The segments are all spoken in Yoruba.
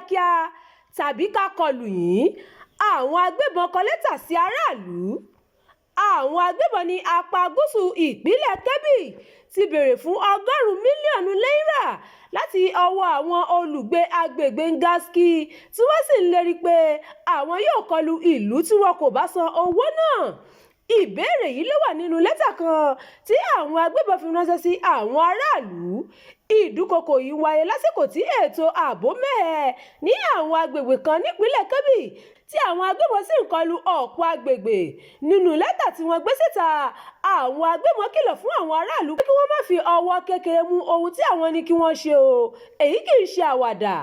kíákíá tàbí ká kọlù yín. Àwọn agbébọn kọ lẹ́tà sí aráàlú. Àwọn agbébọn ní apá gúúsù ìpínlẹ̀ Kebbi ti béèrè fún 100 mílíọ̀nù náírà láti ọwọ́ àwọn olùgbé agbègbè Ngaski, tí wọ́n sì ń lérí pé àwọn yóò kọlu ìlú tí wọn kò bá san owó náà. Ìbéèrè yìí ló wà nínú lẹ́tà kan tí àwọn agbébọn fi ránṣẹ́ sí àwọn aráàlú. Ìdúnkookò yìí wáyé lásìkò tí ètò ààbò mẹ́hẹ ní àwọn agbègbè kan nípìnlẹ̀ Kebbi, tí àwọn agbébọn sì ń kọlu ọ̀pọ̀ agbègbè. Nínú lẹ́tà tí wọ́n gbé síta, àwọn agbébọn kìlọ̀ fún àwọn aráàlú pé kí wọ́n má fi ọwọ́ kékeré mú ohun tí àwọn ní kí wọ́n ṣe o. Èyí kì í ṣe àwàdà.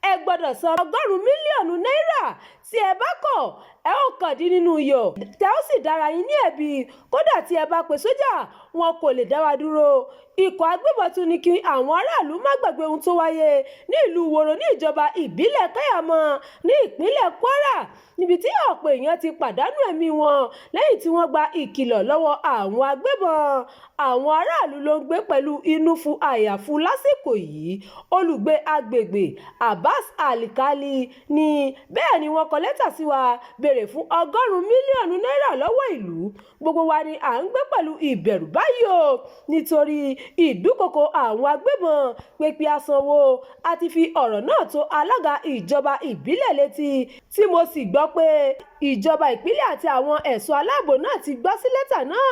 Ẹ gbọ́dọ̀ san 100 mílíọ̀nù náírà. Tí ẹ bá kọ̀, ẹ ó kàn dín nínú iyọ̀, tẹ́ ó sì dára yín ní ẹ̀bi. Kódà tí ẹ bá pe sójà, wọn kò lè dá wa dúró. Ikọ̀ agbébọn tún ní kí àwọn aráàlú má gbàgbé ohun tó wáyé ní ìlú Woro ní ìjọba ìbílẹ̀ Kaiama ní ìpínlẹ̀ Kwara, níbi tí ọ̀pọ̀ èèyàn ti pàdánù ẹ̀mí wọn lẹ́yìn tí wọ́n gba ìkìlọ̀ lọ́wọ́ àwọn agbébọn. Àwọn aráàlú ló ń gbé pẹ̀lú inúfu àyàfu lásìkò yìí. Olùgbé agbègbè Abbas Alkali ní bẹ́ẹ̀ ni wọ́n kọ lẹ́tà sí wa béèrè fún 100 mílíọ̀nù náírà lọ́wọ́ ìlú. Gbogbo wa ni à ń gbé pẹ̀lú ìbẹ̀rù báyìí o, nítorí ìdúnkookò àwọn agbébọn pé kí a sanwó. A ti fi ọ̀rọ̀ náà tó alága ìjọba ìbílẹ̀ létí, tí mo sì gbọ́ pé ìjọba ìpínlẹ̀ àti àwọn ẹ̀ṣọ́ aláàbò náà ti gbọ́ sí lẹ́tà náà,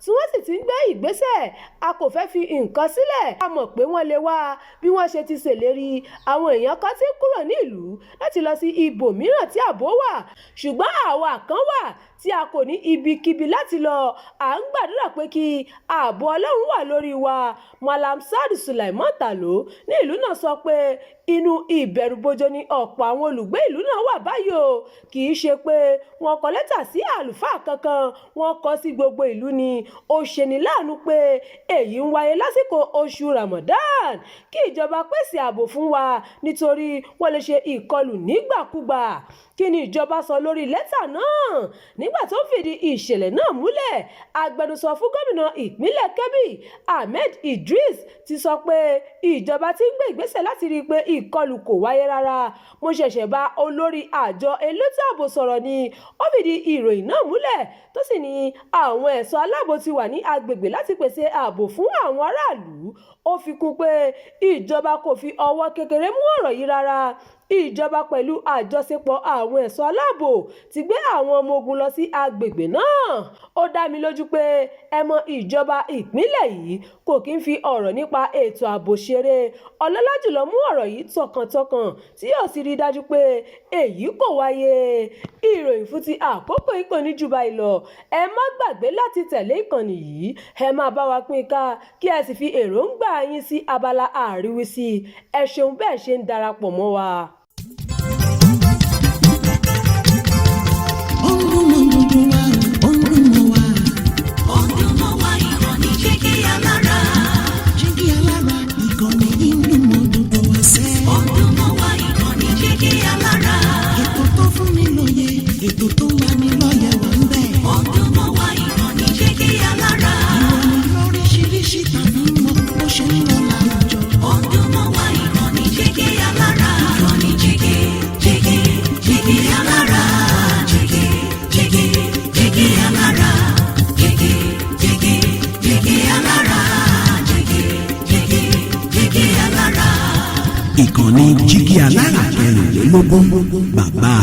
tí wọ́n sì ti ń gbé ìgbésẹ̀. A kò fẹ́ fi nǹkan sílẹ̀. A mọ̀ pé wọ́n lè wá bí wọ́n ṣe ti ṣèlérí. Àwọn èèyàn kan ti ń kúrò ní ìlú láti lọ sí ibòmíràn tí ààbò wà, ṣùgbọ́n àwa kan wà tí a kò ní ibikíbi láti lọ. À ń gbàdúrà pé kí ààbò Ọlọ́run wà lórí wa. Mallam Saad Sulaiman Talo ní ìlú náà sọ pé inú ìbẹ̀rùbojo ni ọ̀pọ̀ àwọn olùgbé ìlú náà wà báyìí o. Kì í ṣe pé wọ́n kọ lẹ́tà sí àlùfáà kankan, wọ́n kọ sí gbogbo ìlú ni. Ó ṣeni láàánú pé èyí ń wáyé lásìkò oṣù Ramadan. Kí ìjọba pèsè ààbò fún wa, nítorí wọ́n lè ṣe ìkọlù nígbàkúgbà. Kí ni ìjọba sọ lórí lẹ́tà náà? Nígbà tó ń fìdí ìṣẹ̀lẹ̀ náà múlẹ̀, agbẹnusọ fún gómìnà ìpínlẹ̀ Kebbi, Ahmed Idris, ti sọ pé ìjọba ti ń gbé ìgbésẹ̀ láti rí i pé ìkọlù kò wáyé rárá. Mo ṣẹ̀ṣẹ̀ bá olórí àjọ elétò ààbò sọ̀rọ̀ ni. Ó fìdí ìròyìn náà múlẹ̀, tó sì ní àwọn ẹ̀ṣọ́ aláàbò ti wà ní agbègbè láti pèsè ààbò fún àwọn aráàlú. Ó fi kún pé ìjọba kò fi ọwọ́ kékeré mú ọ̀rọ̀ yìí rárá. Ìjọba pẹ̀lú àjọṣepọ̀ àwọn ẹ̀ṣọ́ aláàbò ti gbé àwọn ọmọ ogun lọ sí agbègbè náà. Ó dá mi lójú pé ẹ mọ ìjọba ìpínlẹ̀ yìí kò kí ń fi ọ̀rọ̀ nípa ètò ààbò ṣeré. Ọlọ́lá jùlọ mú ọ̀rọ̀ yìí tọkàntọkàn, tí yóò sì rí i dájú pé èyí kò wáyé. Ìròyìn fún ti àkókò yìí kò ní jù báyìí lọ. Ẹ má gbàgbé láti tẹ̀lé ìkànnì yìí, ẹ máa bá wa pín ká, kí ẹ sì fi èròǹgbà yín sí abala àríwísí. Ẹ ṣeun bẹ́ẹ̀ ṣe ń darapọ̀ mọ́ wa. Ó ń dún mọ́ gbogbo wa, ó ń dún mọ́ wa. Ó ń dún mọ́ wa, ìkànnì Jígí Alára. Jígí Alára, ìkànnì yìí ń dún mọ́ gbogbo wa sẹ́. Ó ń dún mọ́ wa, ìkànnì Jígí Alára. Ètò tó fún ni lóye, ètò tó ń lani lọ́yẹ̀ wà ń bẹ̀. Ó ń dún mọ́ wa, ìkànnì Jígí Alára. Ìròyìn lóríṣiríṣi tàbí mọ bó ṣe ń lọ láwùjọ. Ó ń dún mọ́ wa, ìkànnì Jígí Alára. Ìkànnì Jígí, Jígí, Jígí Alára. Jígí, Jígí, Jígí Alára. Jígí, Jígí, Jígí Alára. Jígí, Jígí, Jígí Alára. Ìkànnì Jígí Alára 24, bàbá.